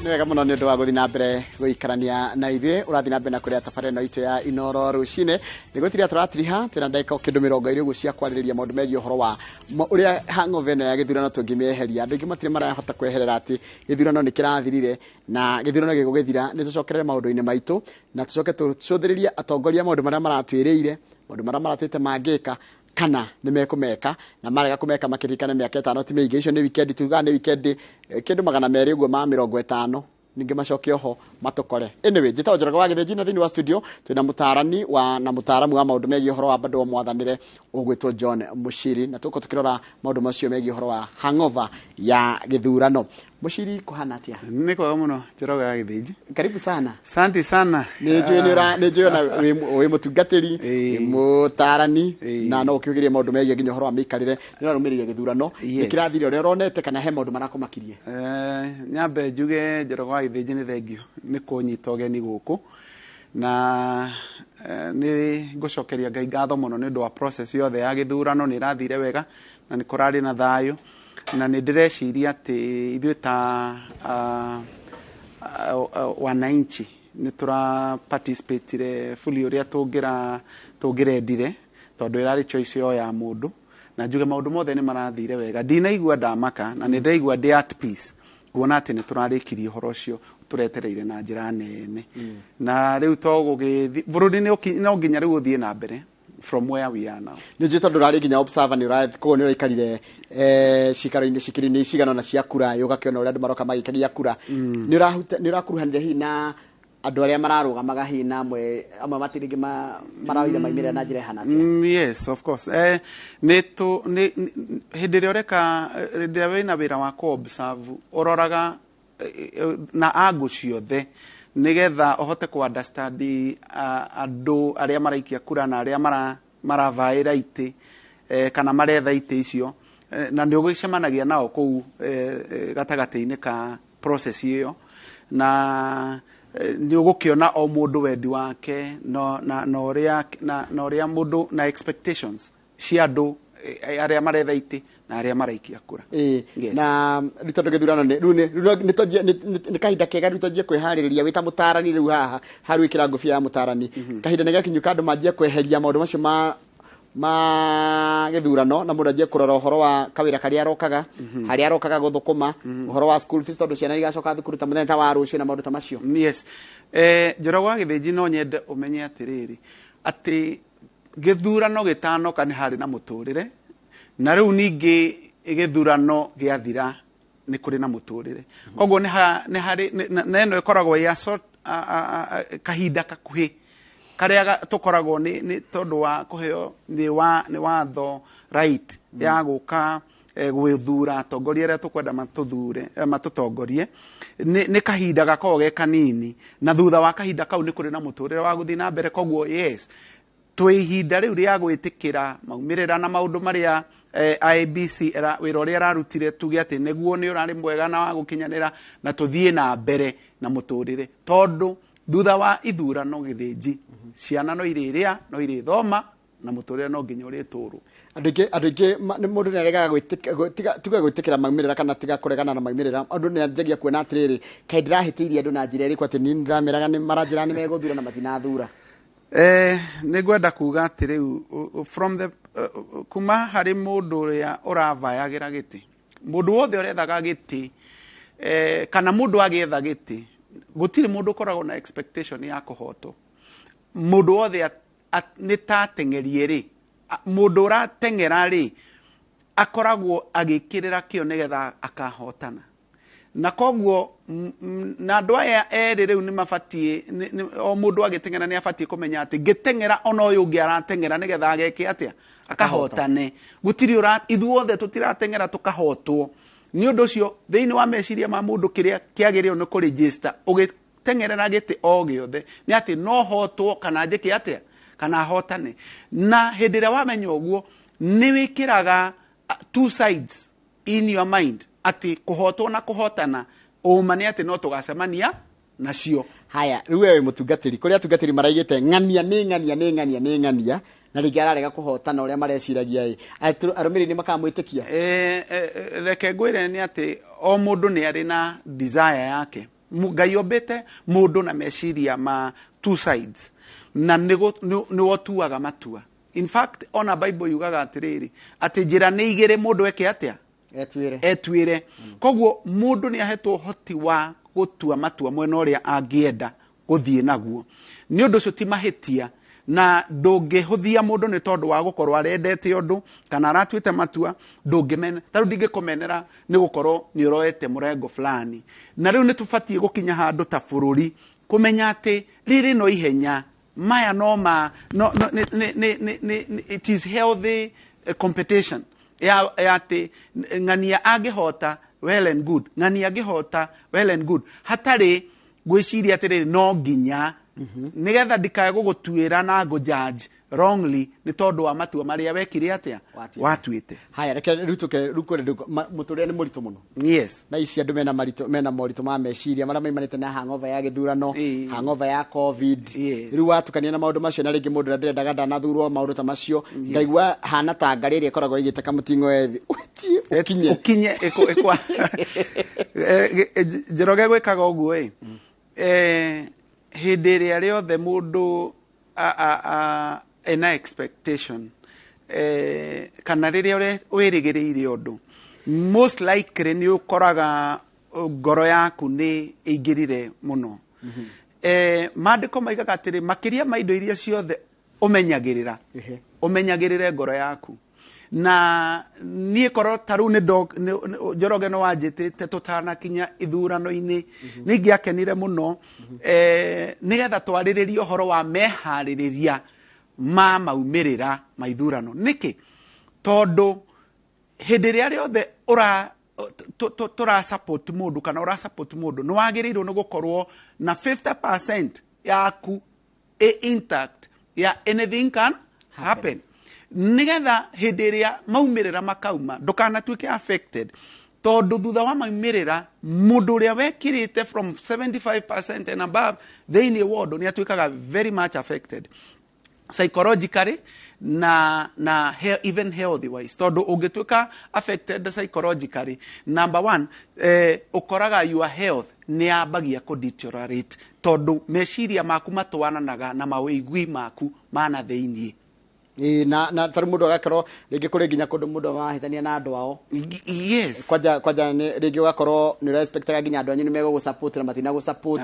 Nĩ wega mũno nĩ ũndũ wa gũthiĩ na mbere gũikarania na ithuĩ. Ũrathiĩ na mbere na kũrĩa tabarĩra ĩno itũ ya Inoro rũcinĩ. Nĩ gũtiria tũratiriha, twĩna ndagĩka o kĩndũ 20 ũguo cia kwarĩrĩria maũndũ megiĩ ũhoro wa ũrĩa hangover ĩno ya gĩthurano tũngĩmĩeheria. Andũ aingĩ matirĩ marahota kweherera atĩ gĩthurano nĩ kĩrathirire, na gĩthurano gĩgũgĩthira nĩ tũcokerere maũndũ-inĩ maitũ, na tũcoke tũcũthĩrĩrie atongoria maũndũ marĩa maratwĩrĩire, maũndũ marĩa maratwĩte mangĩka kana nĩ mekũmeka, na marega kũmeka makĩririkane mĩaka 5 ti mĩingĩ. Icio nĩ weekend, tugaga nĩ weekend, kĩndũ 200 ũguo ma 50, ningĩ macoke oho matũkore. Anyway, njĩtagwo Njoroge wa Gĩthĩnji, na thĩinĩ wa studio twĩna mũtaarani wa na mũtaaramu wa maũndũ megiĩ ũhoro wa bado wa mwathanĩre ũgwĩtwo John Mũciri, na tũgũkorwo tũkĩrora maũndũ macio megiĩ ũhoro wa hangover ya gĩthurano. Mũciri, kũhana atĩa? Nĩ kwega mũno, Njoroge wa Gĩthĩnji. Karibu sana. Asante sana. Nĩ njũĩ nĩ ũra- nĩ njũĩ ona wĩ mũtungatĩri, wĩ mũtaarani, na no ũkĩũgĩrie maũndũ megiĩ nginya ũhoro wa mĩikarĩre. Nĩ ũrarũmĩrĩire gĩthurano. Yes. Nĩ kĩrathire ũrĩa ũronete kana he maũndũ marakũmakirie? Nyambe njuge, Njoroge wa Gĩthĩnji, nĩ thengio nĩ kũnyita ũgeni gũkũ, na nĩ ngũcokeria Ngai ngatho mũno nĩ ũndũ wa process yothe ya gĩthurano. Nĩ ĩrathire wega na nĩ kũrarĩ na thayũ, na nĩ ndĩreciria atĩ ithuĩ ta wananchi nĩ tũra participate fully ũrĩa tũngĩrendire, tondũ ĩrarĩ choice yo ya mũndũ, na njuge maũndũ mothe nĩ marathire wega. Ndinaigua ndamaka, na nĩ ndaigua ndĩ at peace kuona atĩ nĩ tũrarĩkirie ũhoro ũcio tũretereire na njĩra nene. Na rĩu to gũgĩthi bũrũri no nginya rĩu ũthiĩ na mbere from where we are now. Nĩ njũĩ tondũ ũrarĩ nginya observer, nĩ koguo nĩ ũraikarire cikaro-inĩ cikĩro-inĩ cigana ona cia kura, ũgakĩona ũrĩa andũ maroka magĩikagia kura. Nĩ ũrakuruhanire hihi na andũ arĩa mararũgamaga, hihi na amwe matirĩ maraoire maimĩrĩra na njĩra ĩhana atĩa? Yes, of course. Nĩ tũ nĩ hĩndĩ ĩrĩa ũreka, hĩndĩ ĩrĩa wĩna wĩra wa kũ observe, ũroraga na angle ciothe nĩgetha ũhote kũ understand andũ arĩa maraikia kura na arĩa maravaĩra itĩ, kana maretha itĩ icio, na nĩ ũgĩcemanagia nao kũu gatagatĩ-inĩ ka process ĩyo, na nĩ ũgũkĩona o mũndũ wendi wake no, na ũrĩa na ũrĩa mũndũ na expectations cia andũ arĩa maretha itĩ na arĩa maraikia kura. Yes. Na rĩu tondũ gĩthurano nĩ rĩu nĩ twanjie- nĩ kahinda kega rĩu twanjie kwĩharĩrĩria wĩ ta mũtaarani rĩu haha harĩ wĩkĩra ngũbia ya mũtaarani. Kahinda nĩ gakinyu ka andũ manjie kweheria maũndũ macio ma gĩthurano, na mũndũ anjie kũrora ũhoro wa kawĩra karĩa arokaga, harĩa arokaga gũthũkũma, ũhoro wa school fees, tondũ ciana igacoka thukuru ta mũthenya ta wa rũciũ na maũndũ ta macio. Yes, Njoroge wa Gĩthĩnji, no nyende ũmenye atĩrĩrĩ, atĩ gĩthurano gĩtanoka nĩ harĩ na mũtũrĩre, na rĩu ningĩ gĩthurano gĩathira nĩ kũrĩ na mũtũrĩre. Koguo nĩ harĩ na ĩno ĩkoragwo ya sort kahinda kakuhĩ karĩa tũkoragwo nĩ tondũ wa kũheo nĩ watho right ya gũka gwĩthura atongoria arĩa tũkwenda matũthure, matũtongorie. Nĩ kahinda gakoragwo ge kanini, na thutha wa kahinda kau nĩ kũrĩ na mũtũrĩre wa gũthiĩ na mbere. Koguo yes, twĩ ihinda rĩu rĩa gwĩtĩkĩra maumĩrĩra na maũndũ marĩa IEBC wĩra ũrĩa ĩrarutire, tuge atĩ nĩguo nĩ ũrarĩ mwega na wa gũkinyanĩra, na tũthiĩ na mbere na mũtũrĩre, tondũ thutha wa ithurano, Gĩthĩnji, ciana no irĩrĩa, no irĩthoma, na mũtũrĩre no nginya ũrĩtũrwo. Andũ aingĩ nĩ mũndũ nĩ aregaga tiga gwĩtĩkĩra maumĩrĩra kana tiga kũregana na maumĩrĩra. Andũ nĩ anjagia kuona atĩrĩrĩ, kaĩ ndĩrahĩtĩirie andũ na njĩra ĩrĩkũ atĩ niĩ ndĩrameraga nĩ maranjĩra nĩ megũthura na matinathura? Nĩ ngwenda kuga atĩ rĩu from the kuma harĩ mũndũ ũrĩa ũravayagĩra gĩtĩ, mũndũ wothe ũrethaga gĩtĩ, kana mũndũ agĩetha gĩtĩ, gũtirĩ mũndũ ũkoragwo na expectation ya kũhotwo. Mũndũ wothe nĩ ta ateng'erie rĩ, mũndũ ũrateng'era rĩ, akoragwo agĩkĩrĩra kĩo nĩgetha akahotana. Na koguo na andũ aya erĩ rĩu nĩ mabatiĩ o mũndũ agĩteng'era nĩ abatiĩ kũmenya atĩ ngĩteng'era ona ũyũ ũngĩ arateng'era nĩgetha ageke atĩa, akahotane. Gũtirĩ ũra ithuothe tũtirateng'era tũkahotwo. Nĩ ũndũ ũcio, thĩinĩ wa meciria ma mũndũ, kĩrĩa kĩagĩrĩirwo nĩ kũregister ũgĩteng'erera gĩtĩ o gĩothe nĩ atĩ no hotwo kana njĩke atĩa kana hotane. Na hĩndĩ ĩrĩa wamenya ũguo, nĩ wĩkĩraga two sides in your mind, atĩ kũhotwo na kũhotana, ũma nĩ atĩ no tũgacemania nacio. Haya, rĩu we wĩ mũtungatĩri, kũrĩa atungatĩri maraigĩte ng'ania nĩ ng'ania nĩ ng'ania nĩ ng'ania, na rĩngĩ ararega kũhotana ũrĩa mareciragia ĩ, arũmĩrĩri nĩ makamwĩtĩkia? Reke ngwĩre nĩ atĩ o mũndũ nĩ arĩ na desire yake. Ngai ombĩte mũndũ na meciria ma two sides, na nĩwe ũtuaga matua. In fact, ona Bible yugaga atĩrĩrĩ, atĩ njĩra nĩ igĩrĩ, mũndũ eke atĩa? Etuĩre. Etuĩre. Koguo mũndũ nĩ ahetwo ũhoti wa gũtua matua mwena ũrĩa angĩenda gũthiĩ naguo. Nĩ ũndũ ũcio ti mahĩtia, na ndũngĩhũthia mũndũ nĩ tondũ wa gũkorwo arendete ũndũ kana aratuĩte matua. Ndũngĩmena, tarĩu ndingĩkũmenera nĩ gũkorwo nĩ ũroete mũrengo fulani. Na rĩu nĩ tũbatiĩ gũkinya handũ ta bũrũri kũmenya atĩ rĩrĩ no ihenya maya no ma no, no, nĩ, nĩ, nĩ, nĩ, nĩ, nĩ, it is healthy competition ya atĩ ng'ania angĩhota, well and good, ng'ania angĩhota, well and good, hatarĩ gwĩciria atĩrĩrĩ no nginya nĩgetha ndikae gũgũtuĩra na ngũ-judge wrongly nĩ tondũ wa matua marĩa wekire atĩa? Watuĩte. Watuĩte. Haya, reke rĩu tũke rĩu kũrĩ mũtũrĩre nĩ mũritũ mũno. Na ici andũ mena maritũ, mena moritũ ma meciria marĩa maimanĩte na hangover ya gĩthurano, hangover ya COVID. Rĩu watukania na maũndũ macio, na rĩngĩ mũndũ ũrĩa ndĩrendaga ndanathurwo, maũndũ ta macio, ngaigua hana ta ngarĩ ĩrĩa ĩkoragwo ĩigĩte kamũting'o ethi ũtie ũkinye. Ũkinye ĩkwa. Njoroge gwĩkaga ũguo ĩ, hĩndĩ ĩrĩa rĩothe mũndũ ena expectation, kana rĩrĩa wĩrĩgĩrĩire ũndũ, most likely nĩ ũkoraga ngoro yaku nĩ ĩingĩrire mũno. Maandĩko maigaga atĩrĩ, makĩria ma indo iria ciothe ũmenyagĩrĩra, ũmenyagĩrĩre ngoro yaku. Na niĩ korwo ta rĩu Njoroge nĩ wanjĩtĩte tũtanakinya ithurano-inĩ, nĩ ingĩakenire mũno, nĩgetha twarĩrĩrie ũhoro wa meharĩrĩria ma maumĩrĩra ma ithurano. Nĩkĩ? Tondũ hĩndĩ ĩrĩa rĩothe tũra support mũndũ kana ũra support mũndũ, nĩ wagĩrĩirwo nĩ gũkorwo na 50% yaku ĩ intact ya anything can happen, nĩgetha hĩndĩ ĩrĩa maumĩrĩra makauma ndũkanatuĩke affected, tondũ thutha wa maumĩrĩra mũndũ ũrĩa wekĩrĩte from 75% and above thĩinĩ wa ũndũ nĩ atuĩkaga very much affected psychologically na even healthy wise. Tondũ ũngĩtuĩka affected psychologically, number one, ũkoraga your health nĩ yambagia kũ deteriorate, tondũ meciria maku matwaranaga na mawĩigui maku mana thĩiniĩ. Ĩĩ, na tarĩu mũndũ agakorwo rĩngĩ kũrĩ nginya kũndũ mũndũ marahĩtania na andũ ao. Kwanja nĩ rĩngĩ ũgakorwo nĩ ũrespectaga nginya andũ anyu nĩ megũgũ-support na matinagũ-support.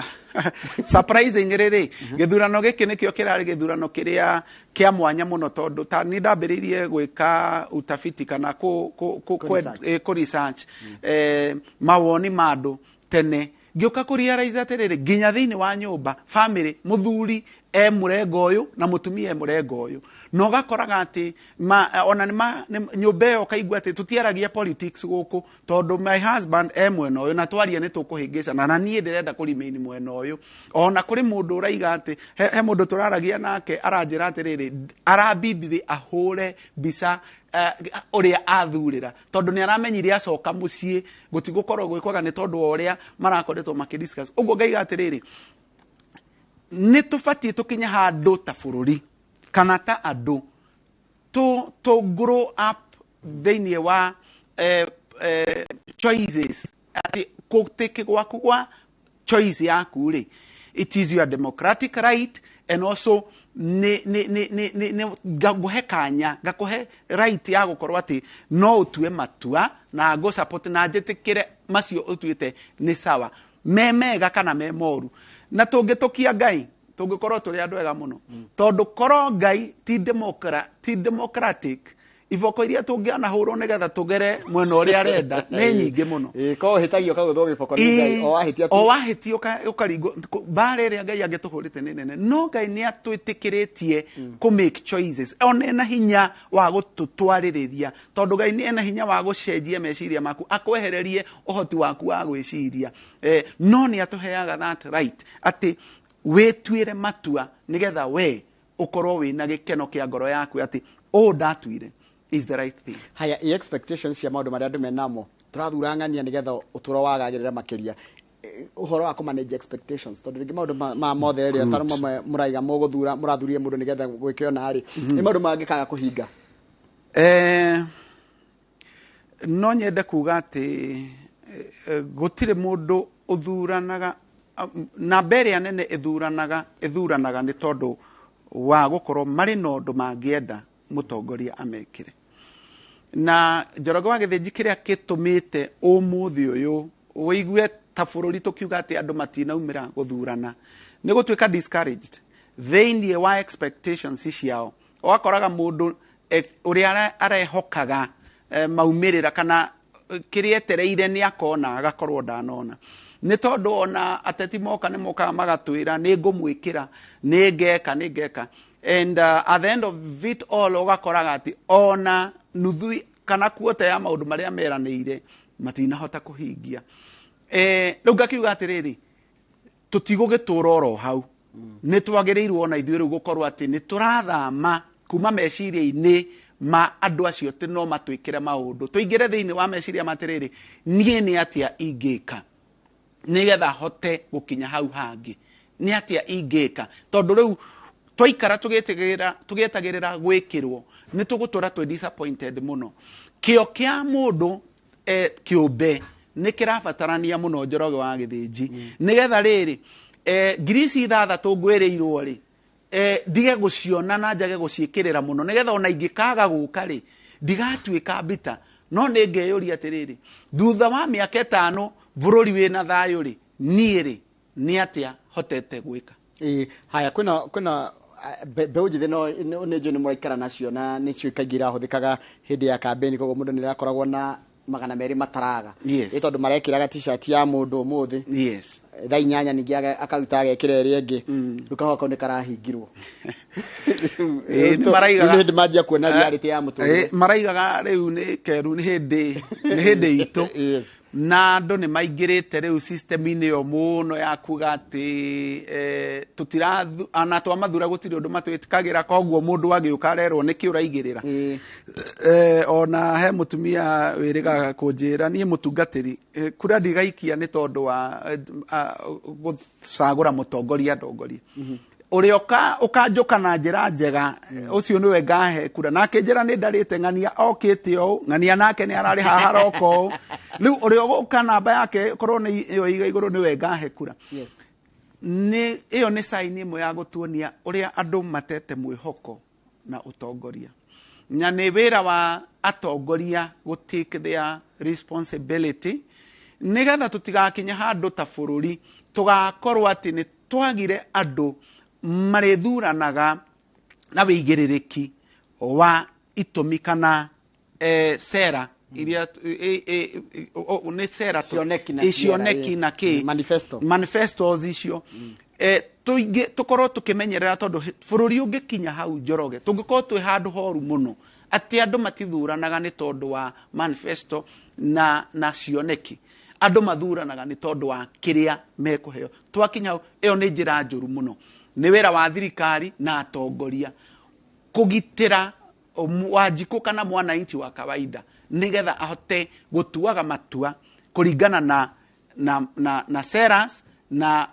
Surprising rĩrĩ, gĩthurano gĩkĩ nĩkĩo kĩrarĩ gĩthurano kĩrĩa kĩa mwanya mũno, tondũ ta nĩ ndambĩrĩirie gwĩka utafiti kana Kũ research. Kũ research mawoni ma andũ tene, ngĩũka kũ realize atĩrĩrĩ, nginya thĩinĩ wa nyũmba, family, mũthuri e mũrengo ũyũ na mũtumia e mũrengo ũyũ, na ũgakoraga atĩ ona nĩ nyũmba ĩyo ũkaigua atĩ tũtiaragia politics gũkũ, tondũ my husband e mwena ũyũ na twaria nĩ tũkũhĩngĩcana, na niĩ ndĩrenda kũ remain mwena ũyũ. Ona kũrĩ mũndũ ũraiga atĩ he mũndũ tũraragia nake aranjĩra atĩrĩrĩ, arabindire ahũre mbica ũrĩa athurĩra, tondũ nĩ aramenyire acoka mũciĩ gũtigũkorwo gwĩ kwega nĩ tondũ wa ũrĩa marakoretwo makĩdiscuss. Ũguo ngaiga atĩrĩrĩ, nĩ tũbatiĩ tũkinye handũ ta bũrũri kana ta andũ tũ grow up thĩinĩ wa choices, atĩ gũtĩkĩ gwaku gwa choice yaku rĩ, it is your democratic right, and also nĩ ngakũhe kanya, ngakũhe right ya gũkorwo atĩ no ũtue matua na ngũ support na njĩtĩkĩre macio ũtuĩte nĩ sawa, me mega kana me moru. Na tũngĩtũkia Ngai tũngĩkorwo tũrĩ andũ ega mũno, tondũ korwo Ngai ti democratic, iboko iria tũngĩanahũrwo nĩgetha tũgere mwena ũrĩa arenda nĩ nyingĩ mũno. Ĩĩ, korwo ũhĩtagio ũkagũthwo gĩboko nĩ Ngai, o wahĩtia tu. O wahĩtia ũkaringwo. Mbara ĩrĩa Ngai angĩtũhũrĩte nĩ nene, no Ngai nĩ atwĩtĩkĩrĩtie kũ make choices. Ona ena hinya wa gũtũtwarĩrĩria, tondũ Ngai nĩ ena hinya wa gũcenjia meciria maku, akwehererie ũhoti waku wa gwĩciria. No nĩ atũheaga that right atĩ wĩtuĩre matua nĩgetha we ũkorwo wĩna gĩkeno kĩa ngoro yaku atĩ ũũ ndatuire is the right thing. Haya, i expectations cia maũndũ marĩa andũ menamo, tũrathura ng'ania nĩgetha ũtũro wagagĩrĩra makĩria. Ũhoro wa kũ manage expectations, tondũ rĩngĩ maũndũ ma mothe rĩ, ta mamwe mũraiga mũgũthura, mũrathurire mũndũ nĩgetha gwĩke ona rĩ, nĩ maũndũ mangĩkaga kũhinga. No nyende kuga atĩ gũtirĩ mũndũ ũthuranaga. Namba ĩrĩa nene ĩthuranaga nĩ tondũ wa gũkorwo marĩ na ũndũ mangĩenda mũtongoria amekĩre. Na Njoroge wa Gĩthĩnji, kĩrĩa gĩtũmĩte ũmũthĩ ũyũ ũigue ta bũrũri tũkiuga atĩ andũ matinaumĩra gũthurana nĩ gũtuĩka discouraged thĩinĩ wa expectations ciao. Ũgakoraga mũndũ ũrĩa arehokaga maumĩrĩra kana kĩrĩa etereire nĩ akona, agakorwo ndanona, nĩ tondũ ona ateti moka nĩ mokaga magatwĩra, "Nĩ ngũmwĩkĩra, nĩ ngeka, nĩ ngeka," and at the end of it all ũgakoraga atĩ ona nuthu kana kuota ya maũndũ marĩa meranĩire matinahota kũhingia. Rĩu ngakiuga atĩrĩrĩ, tũtigũgĩtũra oro hau, nĩ twagĩrĩirwo ona ithuĩ rĩu gũkorwo atĩ nĩ tũrathama kuma meciria-inĩ ma andũ acio atĩ no matwĩkĩre maũndũ, tũingĩre thĩinĩ wa meciria ma atĩrĩrĩ, niĩ nĩ atĩa ingĩka nĩgetha hote gũkinya hau hangĩ, nĩ atĩa ingĩka? Tondũ rĩu twaikara tũgĩetagĩrĩra gwĩkĩrwo, nĩ tũgũtũra twĩ disappointed mũno. Kĩo kĩa mũndũ kĩũmbe nĩ kĩrabatarania mũno, Njoroge wa Gĩthĩnji, nĩgetha rĩrĩ 6,000 ngwĩrĩirwo rĩ, ndige gũciona na njage gũciĩkĩrĩra mũno, nĩgetha ona ingĩkaga gũka rĩ, ndigatuĩka mbita, no nĩ ngeyũria atĩrĩrĩ, thutha wa mĩaka 5 bũrũri wĩna thayũ rĩ, niĩ rĩ, nĩ atĩa hotete gwĩka? Ĩĩ, haya, kwĩna mbeũ njĩthĩ, no nĩ njũĩ nĩ mũraikara nacio na nĩcio kaingĩ irahũthĩkaga hĩndĩ ya kambĩni, koguo mũndũ nĩ arakoragwo na 200 mataraga. Ĩ tondũ marekĩraga T-shirt ya mũndũ ũmũthĩ, thaa 8 ningĩ akaruta agekĩra ĩrĩa ĩngĩ, rĩu kahũa kau nĩ karahingirwo. Ĩ, nĩ maraigaga. Rĩu nĩ hĩndĩ manjia kuona reality ya mũtũrĩre. Maraigaga rĩu nĩ keru, nĩ hĩndĩ itũ. Na andũ nĩ maingĩrĩte rĩu system-inĩ ĩyo mũno ya kuga atĩ tũtirathu ona twamathura gũtirĩ ũndũ matwĩkagĩra, koguo mũndũ agĩũka arerwo nĩkĩ ũraigĩrĩra. Ona he mũtumia wĩrĩgaga kũnjĩra, "Niĩ mũtungatĩri, kura ndigaikia nĩ tondũ wa gũcagũra mũtongoria ndongoria ũrĩa ũkanjũka na njĩra njega, ũcio nĩwe ngahe kura." Nake njĩra nĩ ndarĩte ng'ania okĩte ũũ, ng'ania nake nĩ ararĩ haha aroka ũũ, rĩu ũrĩa ũgũka namba yake korwo nĩ ĩyo iga igũrũ nĩwe ngahe kura. Nĩ ĩyo nĩ sign ĩmwe ya gũtuonia ũrĩa andũ matete mwĩhoko na ũtongoria, na nĩ wĩra wa atongoria gũ take their responsibility nĩgetha tũtigakinye handũ ta bũrũri tũgakorwo atĩ nĩ twagire andũ marĩthuranaga na wĩigĩrĩrĩki wa itũmi kana sera iria nĩ sera Cioneki na cioneki ciera, na kĩ. Manifesto. Manifestos icio tũingĩ tũkorwo tũkĩmenyerera, tondũ bũrũri ũngĩkinya hau, Njoroge, tũngĩkorwo twĩ handũ horu mũno atĩ andũ matithuranaga nĩ tondũ wa manifesto na cioneki, andũ mathuranaga nĩ tondũ wa kĩrĩa mekũheo. Twakinya hau, ĩyo nĩ njĩra njũru mũno. Nĩ wĩra wa thirikari na atongoria kũgitĩra Wanjikũ kana mwananchi wa kawaida nĩgetha ahote gũtuaga matua kũringana na seras na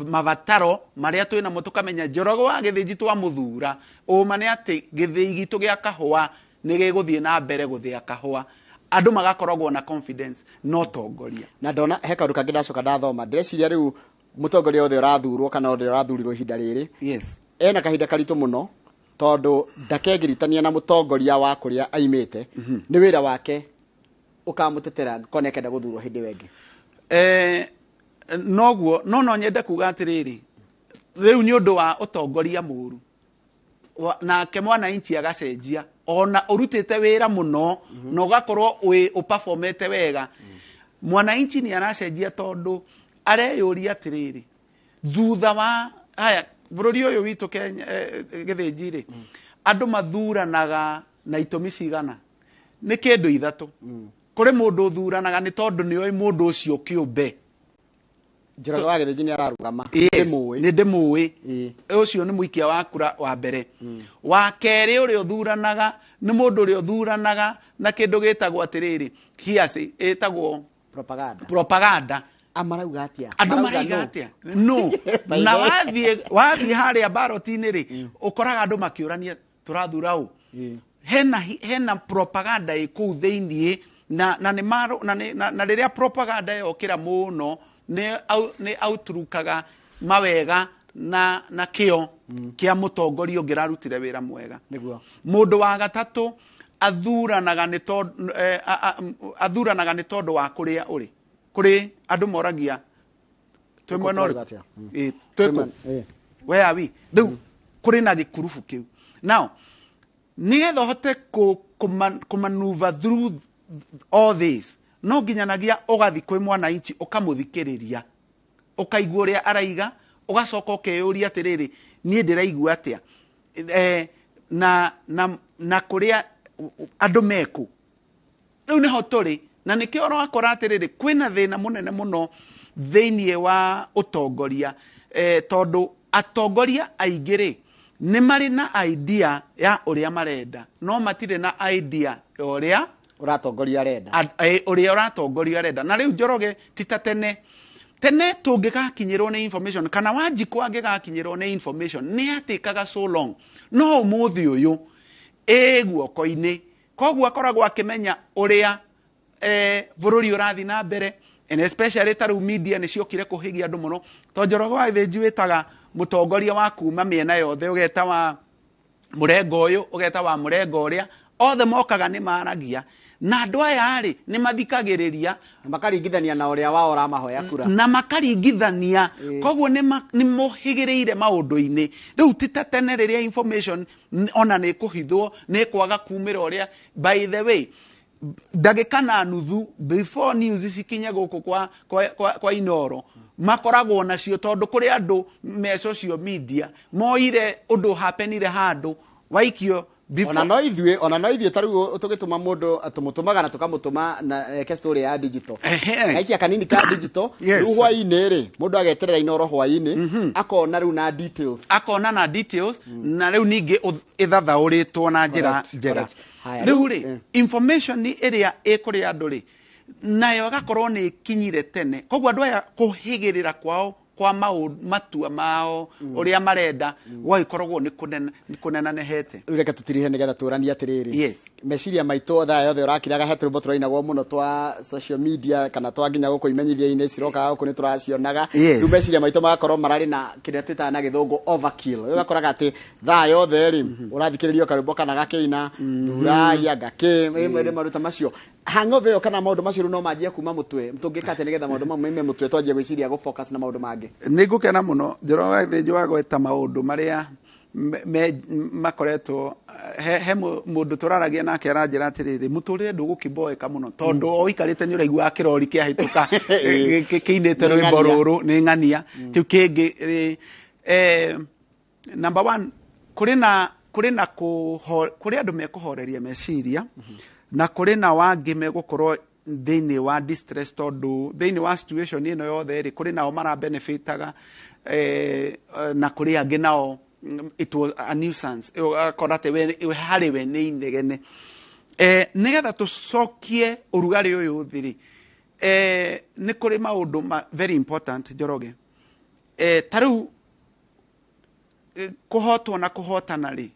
mabataro marĩa twĩ namo. Tũkamenya Njoroge wa Gĩthĩnji twamũthura, ũma nĩ atĩ gĩthĩi gitũ gĩa kahũa nĩ gĩgũthiĩ na mbere gũthĩa kahũa, andũ magakoragwo na confidence no tongoria. Na ndona he kaũndũ kangĩ ndacoka ndathoma, ndĩreciria rĩu mũtongoria wothe ũrathurwo kana ũrĩa ũrathurirwo ihinda rĩrĩ ena kahinda karitũ mũno, tondũ ndakegiritania na mũtongoria wa kũrĩa aimĩte. Nĩ wĩra wake ũkamũtetera angĩkorwo nĩ akenda gũthurwo hĩndĩ ĩyo ĩngĩ. Noguo no nyende kuga atĩrĩrĩ, rĩu nĩ ũndũ wa ũtongoria mũru nake mwananchi agacenjia, ona ũrutĩte wĩra mũno na ũgakorwo wĩ ũperformete wega, mwananchi nĩ aracenjia tondũ areyũria atĩrĩrĩ, thutha wa haya bũrũri ũyũ witũ Kenya, Gĩthĩnji rĩ, andũ mathuranaga na itũmi cigana? Nĩ kĩndũ ithatũ. Kũrĩ mũndũ ũthuranaga nĩ tondũ nĩ oĩ mũndũ ũcio kĩũmbe. Njoroge wa Gĩthĩnji nĩ ararũgama. Yes, Ndĩmũĩ. Nĩ ndĩmũĩ. Ĩĩ. Ũcio nĩ mũikia wa kura wa mbere. Wa kerĩ ũrĩa ũthuranaga nĩ mũndũ ũrĩa ũthuranaga na kĩndũ gĩtagwo atĩrĩrĩ, hearsay, ĩtagwo propaganda. Propaganda. Amarauga atĩa? Andũ Marauga maraiga nũ? atĩa no By na the way. wathiĩ harĩa baroti-inĩ rĩ, ũkoraga andũ makĩũrania, "Tũrathura ũ?" Hena propaganda ĩ kũu thĩiniĩ na nĩ maro na, nĩ- na, na rĩrĩa propaganda yokĩra mũno. Nĩ auturukaga mawega na kĩo kĩa mũtongoria ũngĩ ũrarutire wĩra mwega. Nĩguo. Mũndũ wa gatatũ athuranaga nĩ tondũ athuranaga nĩ tondũ wa kũrĩa ũrĩ. Kũrĩ andũ moragia twĩ mwena tũrauga ũrĩkũ? Atĩa? Ĩ, twĩ kũ? Where are we rĩu? Kũrĩ na gĩkurubu kĩu. Now nĩgetha ũhote kũmanuva through all this, no nginyanagia ũgathi kwĩ mwananchi, ũkamũthikĩrĩria, ũkaigua ũrĩa araiga, ũgacoka ũkeyũria atĩrĩrĩ, niĩ ndĩraigua atĩa? Na kũrĩa andũ mekũ rĩu nĩho tũrĩ, na nĩkĩo ũrakora atĩrĩrĩ, kwĩna thĩna mũnene mũno thĩinĩ wa ũtongoria, tondũ atongoria aingĩ rĩ nĩ marĩ na idea ya ũrĩa marenda, no matirĩ na idea ya ũrĩa ũratongoria arenda. Ũrĩa ũratongoria arenda. Na rĩu, Njoroge, ti ta tene. Tene tũngĩgakinyĩrwo nĩ information, kana Wanjikũ angĩgakinyĩrwo nĩ information, nĩ atĩkaga so long. No ũmũthĩ ũyũ ĩ guoko-inĩ, koguo akoragwo akĩmenya ũrĩa bũrũri ũrathiĩ na mbere, and especially ta rĩu media nĩ ciokire kũhĩgia andũ mũno, to Njoroge wa Gĩthĩnji wĩtaga mũtongoria wa kuma mĩena yothe, ũgeta wa mũrengo ũyũ, ũgeta wa mũrengo ũrĩa, othe mokaga nĩ maragia na andũ aya rĩ nĩ mathikagĩrĩria. Na makaringithania na ũrĩa wao ũramahoya kura. Na makaringithania, koguo nĩ mohĩgĩrĩire maũndũ-inĩ. Rĩu ti ta tene rĩrĩa information ona nĩ kũhithwo, nĩ kwaga kumĩra ũrĩa. By the way, ndagĩka na nuthu before news cikinye gũkũ kwa Inoro, makoragwo nacio, tondũ kũrĩ andũ me social media moire ũndũ happenire handũ waikio before. Ona no ithuĩ ta rĩu tũgĩtũma mũndũ, tũmũtũmaga na tũkamũtũma na eke story ya digital. Gaikia kanini ka digital. Rĩu hwaĩ-inĩ rĩ, mũndũ ageterera Inoro hwaĩ-inĩ, akona rĩu na details. Akona na details, na rĩu ningĩ ĩthathaũrĩtwo na njĩra njega. Haya, rĩu rĩ, information ĩrĩa ĩkũrĩ andũ rĩ, nayo ĩgakorwo nĩ ĩkinyire tene, koguo andũ aya kũhĩgĩrĩra kwao kwa maũndũ, matua mao, ũrĩa marenda gwagĩkoragwo nĩ kũnenanehete. Rĩu reke tũtirihe nĩgetha tũranie atĩrĩrĩ. Meciria maitũ thaa yothe ũrakiraga he tũrwĩmbo tũrainagwo mũno twa social media, kana twa nginya gũkũ imenyithia-inĩ cirokaga gũkũ nĩ tũracionaga. Rĩu meciria maitũ magakorwo mararĩ na kĩrĩa twĩtaga na Gĩthũngũ overkill. Rĩu ũgakoraga atĩ thaa yothe rĩ ũrathikĩrĩria karwĩmbo kana gakĩina thurai anga kĩ rĩmwe maruta macio hangover ĩyo kana maũndũ macio. Rĩu no manjie kuma mũtwe. Tũngĩka atĩa nĩgetha maũndũ mau maime mũtwe, twanjie gwĩciria gũ focus na maũndũ mangĩ? Nĩ ngũkena mũno, Njoroge wa Gĩthĩnjĩ, wa gweta maũndũ marĩa makoretwo he mũndũ tũraragia nake aranjĩra atĩrĩrĩ, mũtũrĩre ndũgũkĩmboeka mũno, tondũ o ũikarĩte nĩ ũraiguaga kĩrori kĩahĩtũka kĩinĩte Nĩ rwĩmbo ng'ania. rũrũ nĩ ng'ania kĩu kĩngĩ number one, kũrĩ na kũrĩ andũ mekũhoreria meciria, na kũrĩ na wangĩ megũkorwo thĩinĩ wa distress, tondũ thĩinĩ wa situation ĩno yothe rĩ, kũrĩ nao mara benefitaga, na kũrĩ angĩ nao it was a nuisance. Ũgakora atĩ we harĩ we nĩ inegene. Nĩgetha tũcokie ũrugarĩ ũyũ thĩ rĩ, nĩ kũrĩ maũndũ very important, Njoroge. Ta rĩu kũhotwo na kũhotana rĩ,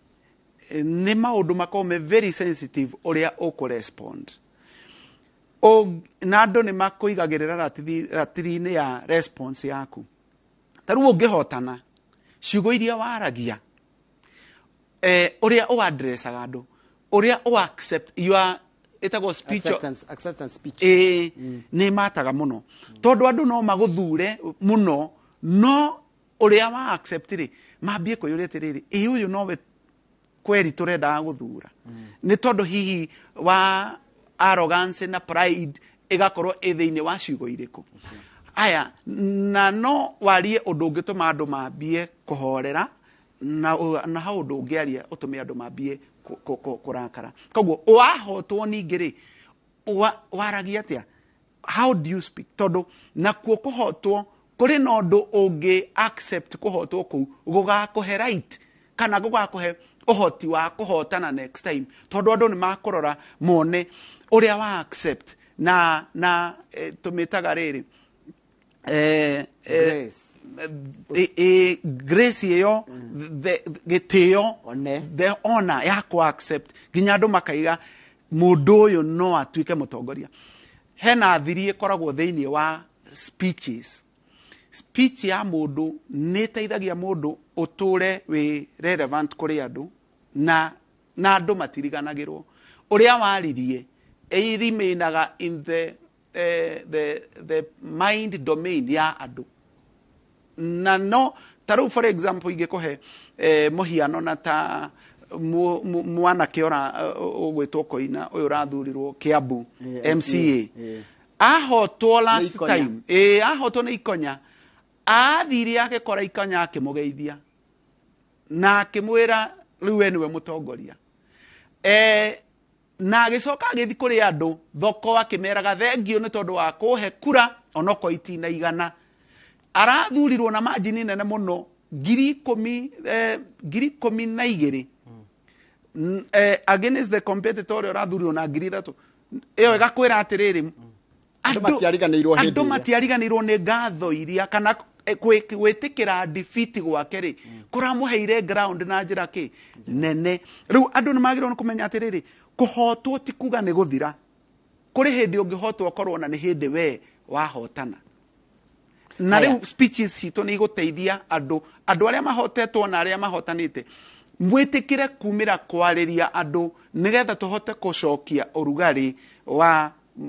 nĩ maũndũ makoragwo me very sensitive ũrĩa ũkũrespond. Na andũ nĩ makũigagĩrĩra ratiri-inĩ ya response yaku. Ta rĩu ũngĩhotana, ciugo iria waragia, ũrĩa ũaddressaga andũ, ũrĩa ũ accept your ĩtagwo speech Acceptance speech. Ĩĩ, nĩ mataga mũno, tondũ andũ no magũthure mũno, no ũrĩa wa accept rĩ, mambie kwĩyũria atĩrĩrĩ, ĩ ũyũ nowe kweri tũrendaga gũthura? Nĩ tondũ hihi wa arrogance na pride ĩgakorwo ĩ thĩinĩ wa ciugo irĩkũ aya, na no warie ũndũ ũngĩtũma andũ mambie kũhorera, na hau ũndũ ũngĩaria ũtũme andũ mambie kũrakara. Koguo wahotwo ningĩ rĩ, waragia atĩa? How do you speak? Tondũ nakuo kũhotwo kũrĩ na ũndũ ũngĩ accept kũhotwo kũu gũgakũhe right kana gũgakũhe ũhoti wa kũhotana next time, tondũ andũ nĩ makũrora mone ũrĩa wa accept na tũmĩtaga rĩrĩ Grace. Grace ĩyo, gĩtĩo, One. the honor ya kũ accept, nginya andũ makaiga mũndũ ũyũ no atuĩke mũtongoria. Hena thiri ĩkoragwo thĩinĩ wa Speeches, speech ya mũndũ nĩ ĩteithagia mũndũ ũtũre wĩ relevant kũrĩ andũ, na andũ matiriganagĩrwo ũrĩa waririe, ĩrimainaga in the mind domain ya andũ. Na no ta rĩu, for example, ingĩkũhe mũhiano na ta mwanake ũra ũgwĩtwo Koina, ũyũ ũrathurirwo Kiambu MCA, ahotwo last Ikonya. time, ĩ ahotwo nĩ Ikonya, athire agĩkora Ikonya, akĩmũgeithia na akĩmwĩra, "Rĩu we nĩwe mũtongoria." Na agĩcoka agĩthiĩ kũrĩ andũ thoko akĩmeraga thengio nĩ tondũ wa kũhe kura onokorwo itinaigana. Arathurirwo na margin nene mũno, 10,000, 12,000 against the competitor ũrĩa ũrathurirwo na 3,000. Ĩyo ĩgakwĩra atĩrĩrĩ, Andũ matiariganĩirwo hĩndĩ andũ ĩrĩa. Matiariganĩirwo nĩ ngatho iria kana gwĩtĩkĩra defeat gwake rĩ, kũramũheire ground na njĩra kĩ nene. Rĩu andũ nĩ magĩrĩirwo nĩ kũmenya atĩrĩrĩ, kũhotwo ti kuga nĩ gũthira. Kũrĩ hĩndĩ ũngĩhotwo korwo na nĩ hĩndĩ we wahotana. Na Haya. rĩu speeches citũ nĩ igũteithia andũ arĩa mahotetwo na arĩa mahotanĩte mwĩtĩkĩre kumĩra kwarĩria andũ, nĩgetha tũhote gũcokia ũrugarĩ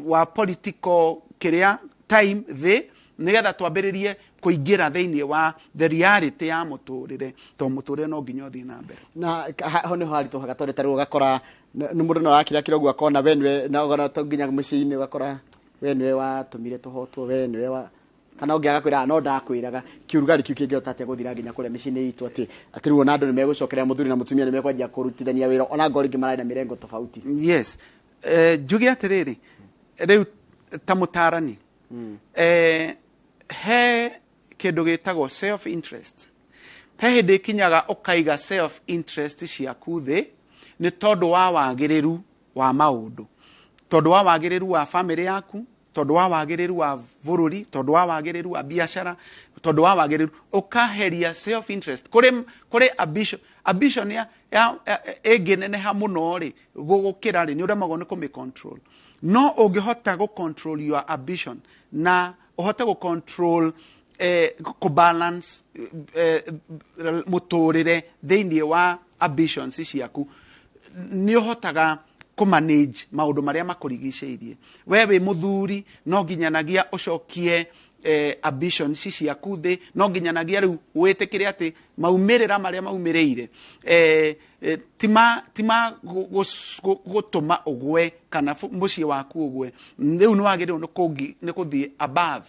wa political kĩrĩa time thĩ, nĩgetha twambĩrĩrie kũingĩra thĩinĩ wa the reality ya mũtũrĩre, tondũ mũtũrĩre no nginya ũthiĩ na mbere. Na ho nĩho haritũhaga, tondũ ta rĩu ũgakora nĩ mũndũ no arakira kira ũguo, akona we nĩwe, na ũgona to nginya mũciĩ-inĩ ũgakora we nĩwe watũmire tũhotwo, we nĩwe wa kana ũngĩaga kwĩra no ndakwĩraga. Kĩũrugarĩ kĩu kĩngĩhota atĩa gũthira nginya kũrĩa mĩciĩ-inĩ itũ, atĩ rĩu ona andũ nĩ megũcokerera, mũthuri na mũtumia nĩ mekwanjia kũrutithania wĩra ona ngorwo rĩngĩ mararĩ na mĩrengo tofauti? Yes, njuge atĩrĩrĩ, rĩu ta mũtarani, he kĩndũ gĩtagwo self interest. He hĩndĩ ĩkinyaga ũkaiga self interest ciaku thĩ nĩ tondũ wa wagĩrĩru wa maũndũ, tondũ wa wagĩrĩru wa family yaku, tondũ wa wagĩrĩru wa bũrũri, tondũ wa wagĩrĩru wa biacara, tondũ wa wagĩrĩru, ũkaheria self interest. Kũrĩ ambition ya ĩngĩneneha mũno rĩ, gũgũkĩra rĩ, nĩ ũremagwo nĩ kũmĩ control. No ũngĩhota gũ control your ambition na ũhote gũ control, kũ balance mũtũrĩre thĩinĩ wa ambitions ciaku, nĩ ũhotaga kũ manage maũndũ marĩa makũrigicĩirie. We wĩ mũthuri, no nginyanagia ũcokie ambitions ciaku thĩ, no nginyanagia rĩu wĩtĩkĩre atĩ maumĩrĩra marĩa maumĩrĩire tima gũtũma ũgwe kana mũciĩ waku ũgwe. Rĩu nĩ wagĩrĩirwo nĩ gũthiĩ above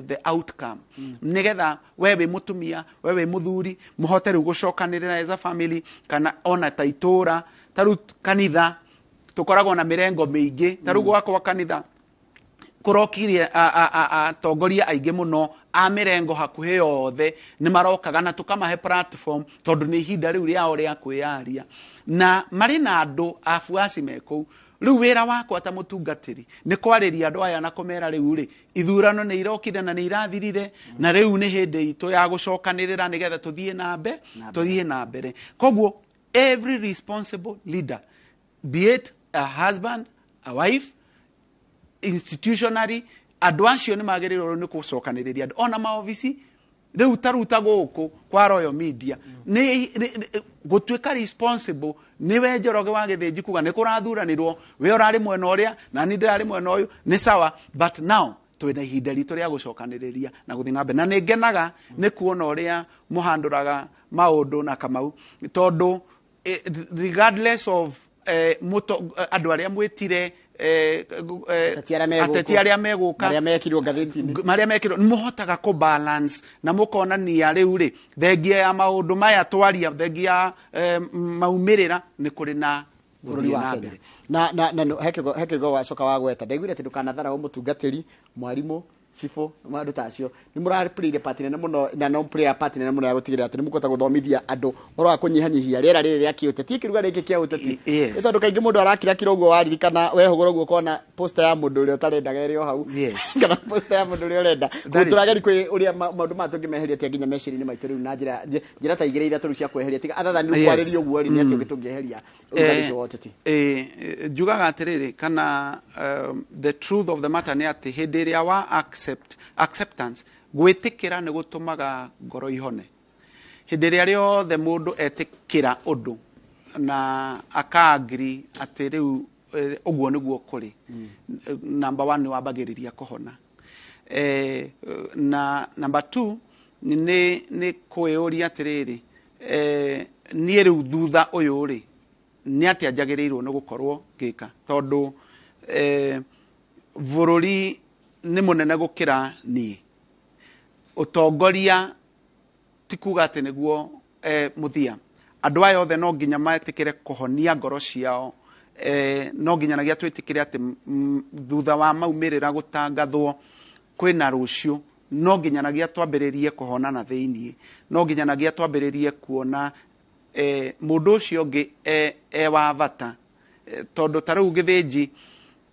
the outcome, nĩgetha we wĩ mũtumia, we wĩ mũthuri, mũhote rĩu gũcokanĩrĩra as a family kana ona ta itũra. Ta rĩu kanitha tũkoragwo na mĩrengo mĩingĩ. Ta rĩu gwakwa kanitha kũrokire atongoria aingĩ mũno a mĩrengo hakuhĩ yothe, nĩ marokaga na tũkamahe platform, tondũ nĩ ihinda rĩu rĩao rĩa kwĩyaria na marĩ na andũ abuaci me kũu. Rĩu wĩra wakwa ta mũtungatĩri nĩ kwarĩria andũ aya na kũmera, rĩu rĩ, ithurano nĩ irokire na nĩ irathirire, na rĩu nĩ hĩndĩ itũ ya gũcokanĩrĩra nĩgetha tũthiĩ na mbe tũthiĩ na mbere. Koguo every responsible leader, be it a husband, a wife, institutionally, andũ acio nĩ magĩrĩirwo nĩ gũcokanĩrĩria andũ ona maobici. Rĩu ta rĩu ta gũkũ kwa Royal Media, nĩ gũtuĩka responsible nĩwe Njoroge wa Gĩthĩnji kuga nĩ kũrathuranirwo, we ũrarĩ mwena ũrĩa na niĩ ndĩrarĩ mwena ũyũ, nĩ sawa, but now twĩna ihinda ritũ rĩa gũcokanĩrĩria na gũthiĩ na mbere. Na nĩ ngenaga nĩ kuona ũrĩa mũhandũraga maũndũ na Kamau, tondũ regardless of andũ arĩa mwĩtire, Ateti arĩa megũka. Ateti arĩa megũka, marĩa mekirwo ngathĩti-inĩ, marĩa mekirwo, nĩ mũhotaga kũ balance na mũkonania rĩu rĩ, thengia ya maũndũ maya twaria, thengia ya maumĩrĩra, nĩ kũrĩ na bũrũri gũthiĩ wa na Kenya. mbere. Na he kĩgo wacoka wa gweta, ndaiguire atĩ ndũkanatharaũ mũtungatĩri, mwarimũ, cibũ, andũ ta acio nĩ mũraplayire part nene mũno, na no play part nene mũno ya gũtigĩrĩra atĩ nĩ mũkũhota gũthomithia andũ ũhoro wa kũnyihanyihia rĩera rĩrĩ rĩa kĩũteti, kĩruga rĩngĩ kĩa ũteti. Yes. Nĩ tondũ kaingĩ mũndũ arakira kira ũguo, waririkana wehũgũra ũguo ũkona post. poster ya mũndũ ũrĩa ũtarendaga ĩrĩ o hau Yes. kana poster ya mũndũ ũrĩa ũrenda. That is- Tũrageri kwĩ ũrĩa maũndũ maya tũngĩmeheria atĩa nginya meciria-inĩ maitũ rĩu na njĩra njĩra ta igĩrĩ ithatũ rĩu cia kweheria tiga other than rĩu Yes. kwarĩria ũguo rĩ, nĩ atĩa ũngĩ tũngĩeheria ũrugarĩ ũcio wa ũteti? Njugaga atĩrĩrĩ kana the truth of the matter nĩ atĩ hĩndĩ ĩrĩa wa accept, acceptance, gwĩtĩkĩra nĩ gũtũmaga ngoro ihone. Hĩndĩ ĩrĩa rĩothe mũndũ etĩkĩra ũndũ na aka agree atĩ rĩu ũguo nĩguo kũrĩ, number one, nĩ wambagĩrĩria kũhona. Na number two nĩ kwĩyũria atĩrĩrĩ, niĩ rĩu thutha ũyũ rĩ, nĩ atĩa njagĩrĩirwo nĩ gũkorwo ngĩka, tondũ bũrũri nĩ mũnene gũkĩra niĩ. Ũtongoria ti kuga atĩ nĩguo mũthia. Andũ aya othe no nginya metĩkĩre kũhonia ngoro ciao. No nginyanagia twĩtĩkĩre atĩ thutha wa maumĩrĩra gũtangathwo kwĩna rũciũ, no nginyanagia twambĩrĩrie kũhonana thĩiniĩ, no nginyanagia twambĩrĩrie kuona mũndũ ũcio ũngĩ e wa bata. Tondũ ta rĩu gĩthĩnji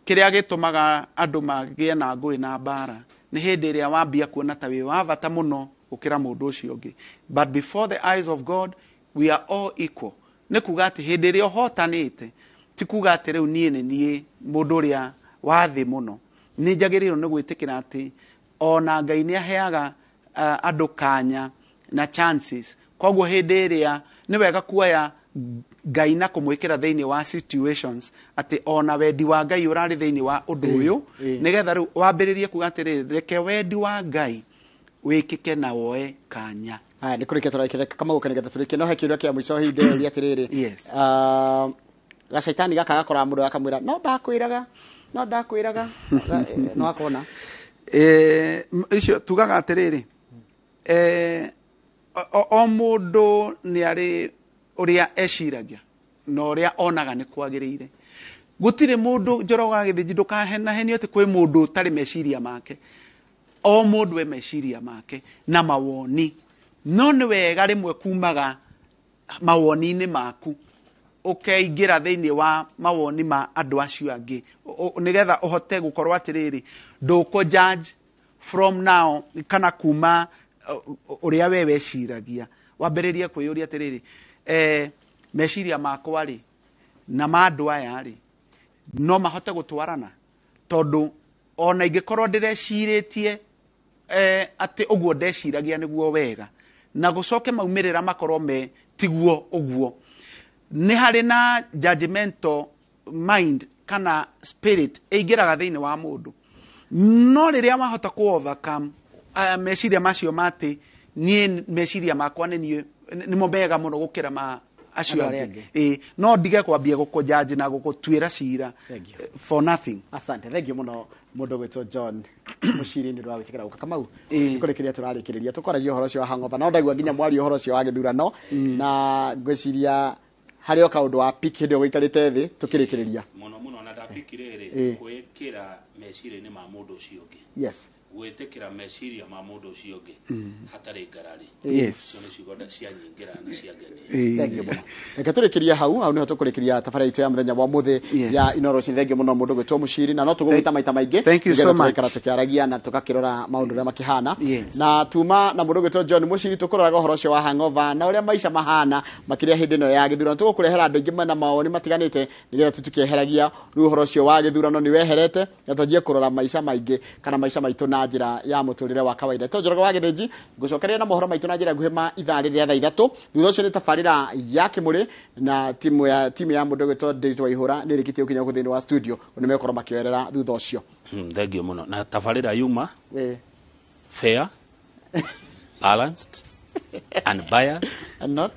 kĩrĩa gĩtũmaga andũ magĩe na ngũĩ na mbara nĩ hĩndĩ ĩrĩa wambia kuona ta wĩ wa bata mũno gũkĩra mũndũ ũcio ũngĩ. But before the eyes of God we are all equal. Nĩ kuga atĩ hĩndĩ ĩrĩa ũhotanĩte ti kuga atĩ rĩu niĩ nĩ niĩ mũndũ ũrĩa wa thĩ mũno. Nĩ njagĩrĩirwo nĩ gwĩtĩkĩra atĩ ona Ngai nĩ aheaga andũ kanya na chances. Koguo hĩndĩ ĩrĩa nĩ wega kuoya Ngai na kũmwĩkĩra thĩinĩ wa situations atĩ ona wendi wa Ngai ũrarĩ thĩinĩ wa ũndũ ũyũ, nĩgetha rĩu wambĩrĩrie kuga atĩrĩrĩ, reke wendi wa Ngai wĩkĩke na woe kanya. Haya, nĩ kũrĩkia tũrarĩkia kamau nĩgetha tũrĩkie, no he kĩũria kĩa mũico hihi ndĩroria atĩrĩrĩ. Yes. Gacaitani gaka gakoraga mũndũ gakamwĩra, no ndakwĩraga, no ndakwĩraga, no akona. Icio tugaga atĩrĩrĩ, o mũndũ nĩ arĩ ũrĩa eciragia na ũrĩa onaga nĩ kwagĩrĩire. Gũtirĩ mũndũ, Njoroge wa Gĩthĩnji, ndũkahenahenio atĩ kwĩ mũndũ ũtarĩ meciria make. O mũndũ e meciria make na mawoni, no nĩ wega rĩmwe kumaga mawoni-inĩ maku ũkeingĩra thĩinĩ wa mawoni ma andũ acio angĩ, nĩgetha ũhote gũkorwo atĩrĩrĩ, ndũkũ judge from now kana kuma ũrĩa we weciragia. Wambĩrĩrie kwĩyũria atĩrĩrĩ, meciria makwa rĩ na ma andũ aya rĩ, no mahote gũtwarana? Tondũ ona ingĩkorwo ndĩrecirĩtie atĩ ũguo ndeciragia nĩguo wega, na gũcoke maumĩrĩra makorwo me tiguo ũguo, nĩ harĩ na judgmental mind kana spirit ĩingĩraga thĩinĩ wa mũndũ. No rĩrĩa wahota ku overcome meciria macio ma atĩ niĩ meciria makwa nĩ niĩ nĩmo mega mũno gũkĩra ma acio andũ arĩa angĩ, ĩ no ndige kwambia gũkũjudge na gũgũtuĩra cira Thank you. For nothing. Asante, thank you mũno mũndũ gwĩtwo John Mũciri nĩ ũndũ wa gwĩtĩkĩra gũka. Kamau, kũrĩkĩria tũrarĩkĩrĩria tũkwaragia ũhoro ũcio wa hangover, no ndaigua nginya mwaria ũhoro ũcio wa gĩthurano, na ngwĩciria harĩ o kaũndũ wa pick hĩndĩ ĩyo gũikarĩte thĩ tũkĩrĩkĩrĩria. Mũno mũno, na ndapiki rĩrĩ, kwĩkĩra meciria-inĩ ma mũndũ ũcio ũngĩ, gwĩtĩkĩra meciria ma mũndũ ũcio ũngĩ hatarĩ ngarari. Icio nĩ ciugo cia nyingĩra na cia ngenia. Thank you mũno. Reke tũrĩkĩrie hau hau, nĩho tũkũrĩkĩria tabarĩra itũ ya mũthenya wa ũmũthĩ ya Inooro. Thank you mũno mũndũ gwĩtwo Mũciri, na no tũgũgwĩta maita maingĩ Thank you nĩgetha so much. tũgaikara tũkĩaragia na tũgakĩrora maũndũ ũrĩa makĩhana. Na tuma na mũndũ gwĩtwo John Mũciri tũkũroraga ũhoro ũcio wa hangover na ũrĩa maica mahana makĩria hĩndĩ ĩno ya gĩthurano. Tũgũkũrehera andũ aingĩ mena mawoni matiganĩte nĩgetha tũtukĩeheragia rĩu ũhoro ũcio wa gĩthurano nĩ weherete na twanjie kũrora maica maingĩ kana maica maitũ na njĩra ya mũtũrĩre wa kawaida. To Njoroge wa Gĩthĩnji ngũcokeria na mohoro maitũ na njĩra nguhĩ ma ithaa rĩrĩa thaa 3. Thutha ũcio nĩ tabarĩra ya Kĩmũrĩ na timu ya mũndũ gwĩtwo Ndiritu Waihũra nĩ ĩrĩkĩtie gũkinya gũkũ thĩinĩ wa studio, nĩ megũkorwo makĩoerera thutha ũcio. Thank you mũno, na tabarĩra yuma fair, balanced, unbiased and not.